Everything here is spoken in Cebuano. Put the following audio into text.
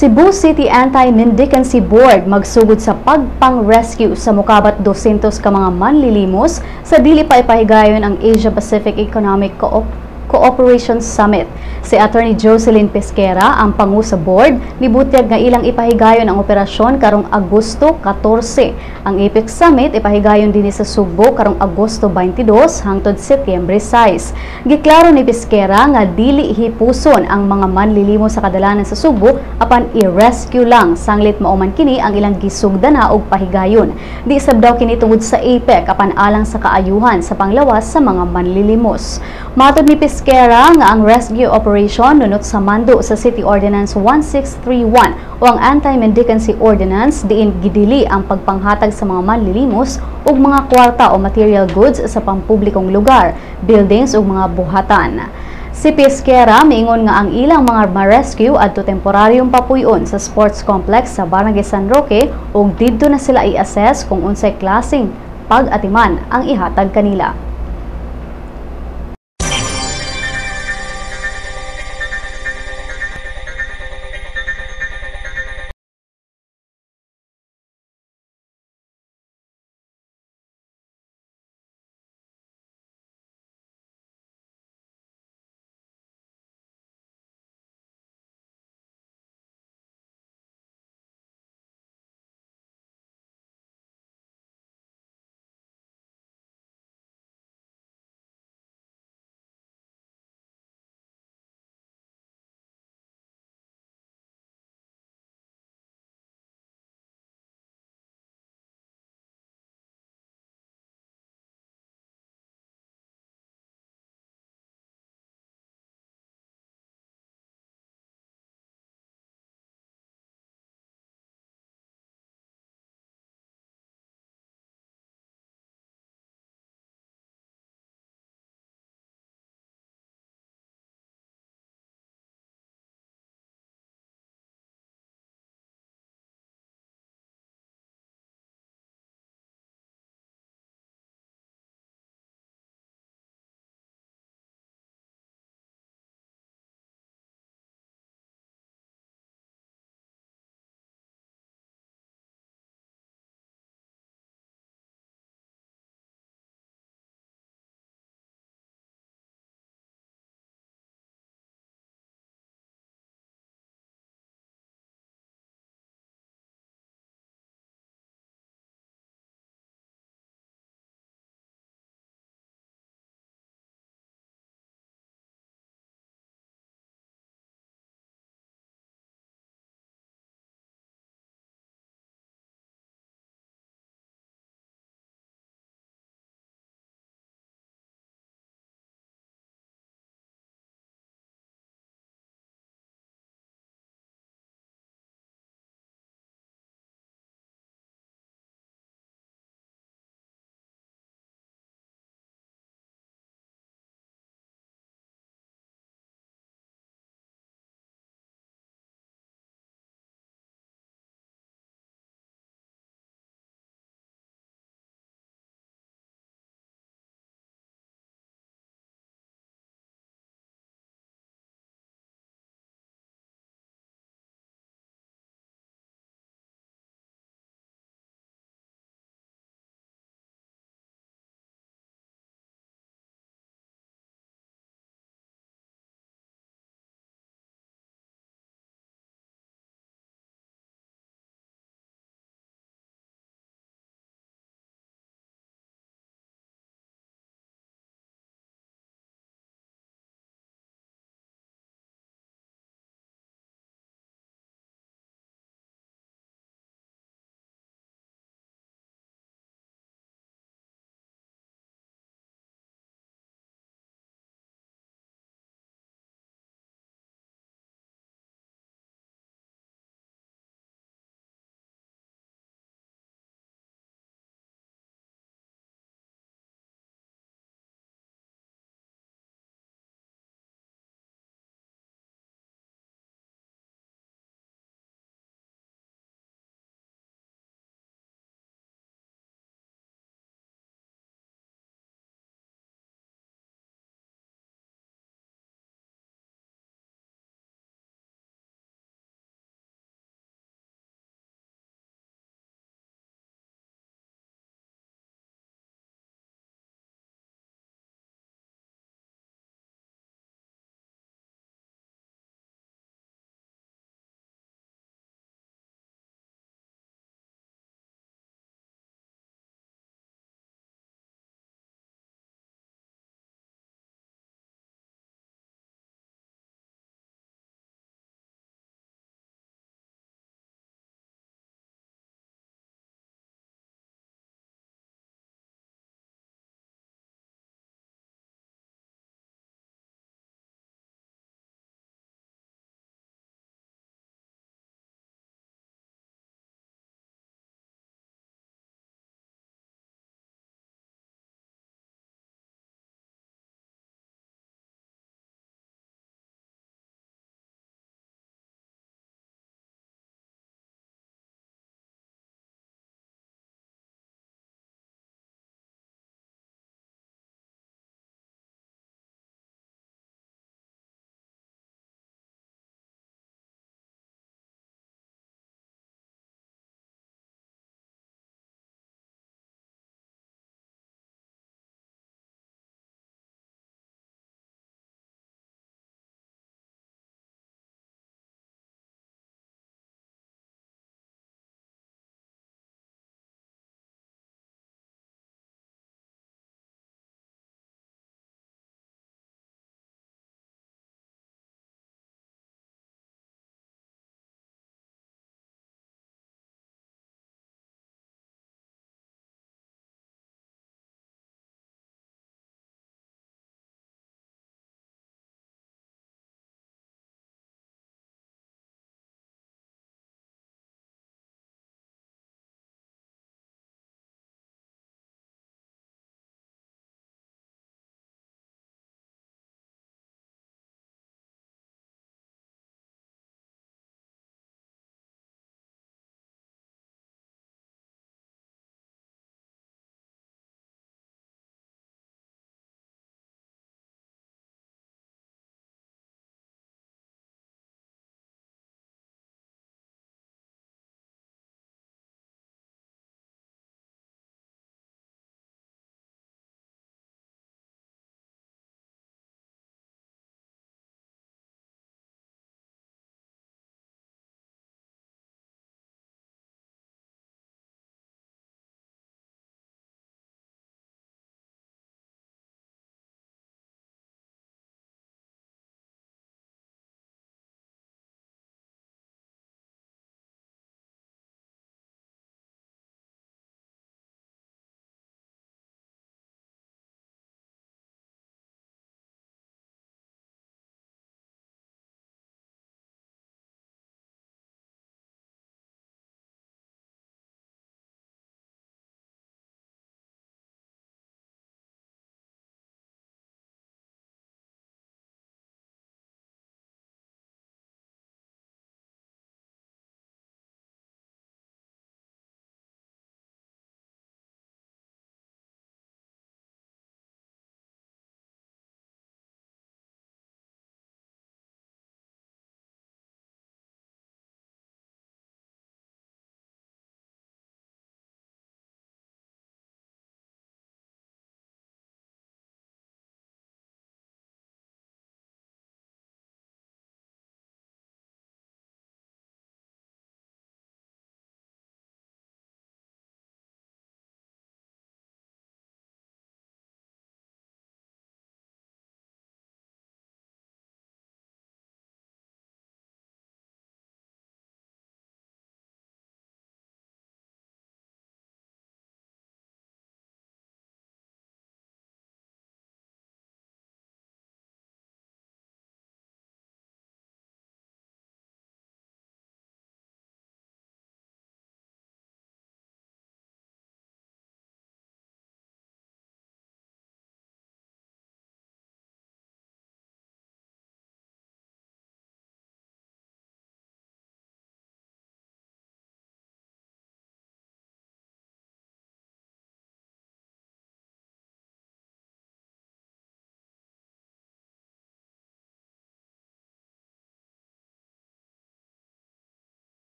Cebu City Anti-Mendicancy Board magsugod sa pagpang-rescue sa mukabat 200 ka mga manlilimos sa dili pa ipahigayon ang Asia Pacific Economic Cooperation Summit. Si Attorney Jocelyn Pesquera, ang pangu sa board, nibutyag nga ilang ipahigayon ang operasyon karong Agosto 14. Ang APEC Summit ipahigayon dinhi sa Sugbo karong Agosto 22 hangtod Setyembre 6. Giklaro ni Pesquera nga dili hipuson ang mga manlilimos sa kadalanan sa Sugbo apan i-rescue lang sanglit mao man kini ang ilang gisugdan na og pahigayon. Di sab daw kini tungod sa APEC apan alang sa kaayuhan sa panglawas sa mga manlilimos. Matod ni Pesquera nga ang rescue operation nunot sa mando sa City Ordinance 1631 o ang Anti-Mendicancy Ordinance, diin gidili ang pagpanghatag sa mga manlilimos og mga kwarta o material goods sa pampublikong lugar, buildings ug mga buhatan. Si Pesquera miingon nga ang ilang mga ma-rescue adto temporaryong papuyon sa sports complex sa Barangay San Roque ug didto na sila i-assess kung unsay klaseng pag-atiman ang ihatag kanila.